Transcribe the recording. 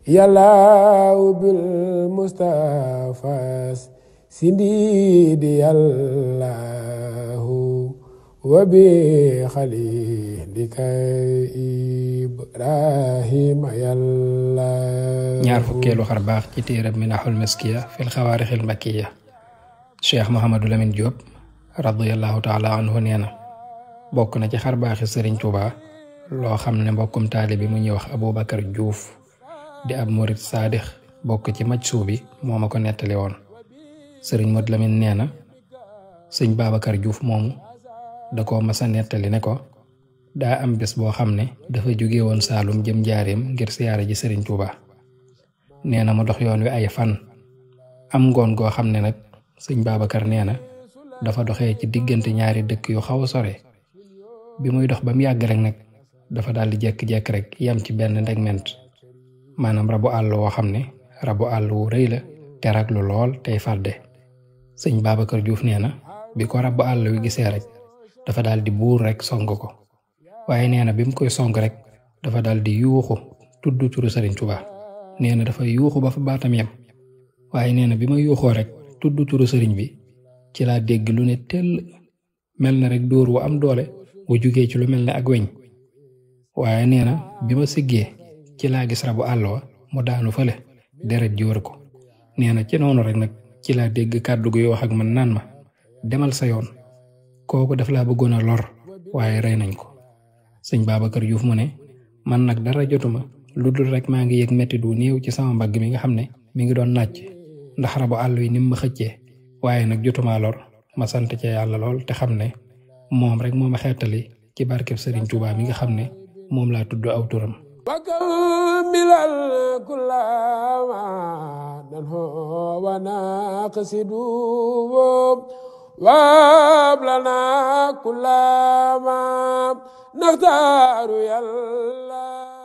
يلا بالمصطفى سنديد يالله وبخليلك إبراهيم يالله ñaar fukkeelu xar baax ci téereb Minahul Miskiya fil xawaarixil makkiya Cheikh Mouhamadou Lamine Diop radiyallahu taala anhu nee na bokk na ci xar baaxi Sëriñ Tuubaa loo xam ne mbokkum taalibe bi mu ñuy wax Aboubacar Diouf di ab murit saadix bokk ci majsuu bi moo ma ko nettali woon Sëriñ Modou Lamine nee na sëñ Babacar Diouf moomu da koo masa nettali ne ko daa am bés boo xam ne dafa jóge woon Saalum jëm Njaaréem ngir siyaare ji Sëriñ Tuubaa nee na mu dox yoon wi ay fan am ngoon goo xam ne nag sëñ Babacar nee na dafa doxee ci diggante ñaari dëkk yu xaw a sore bi muy dox ba mu yàgg rek nag dafa daal di jekk-jekk rek yam ci benn ndegment maanaam rabu àll woo xam ne rabu àll wu rëy la te raglu lool tey fàdde sëñ Babacar Diouf nee na bi ko rabu àll wi gisee rek dafa daal di buur rek song ko waaye nee na bi mu koy song rek dafa daal di yuuxu tudd turu Sëriñ Tuubaa nee na dafa yuuxu ba fa baatam yem waaye nee na bi ma yuuxoo rek tudd turu sëriñ bi ci laa dégg lu ne tell mel na rek dóor wu am doole wu jugee ci lu mel ne ak weñ waaye nee na bi ma siggee ci laa gis rabu àll wa mu daanu fële deret ji wër ko nee na ci noonu rek nag ci laa dégg kàddu guy wax ak man naan ma demal sa yoon kooku daf laa bëggoon a lor waaye rey nañ ko sëñ Babacar Diouf mu ne man nag dara jotuma lu dul rek maa ngi yëg metti du néew ci sama mbagg mi nga xam ne mi ngi doon nàcc ndax rabu àll wi ni mu ma xëccee waaye nag jotuma lor ma sant ca yàlla lool te xam ne moom rek moo ma xeetali ci barkeb Sëriñ Tuubaa mi nga xam ne moom laa tudd aw turam وكمل كل ما ننهو ونقصد وابلنا كل ما نختار يلا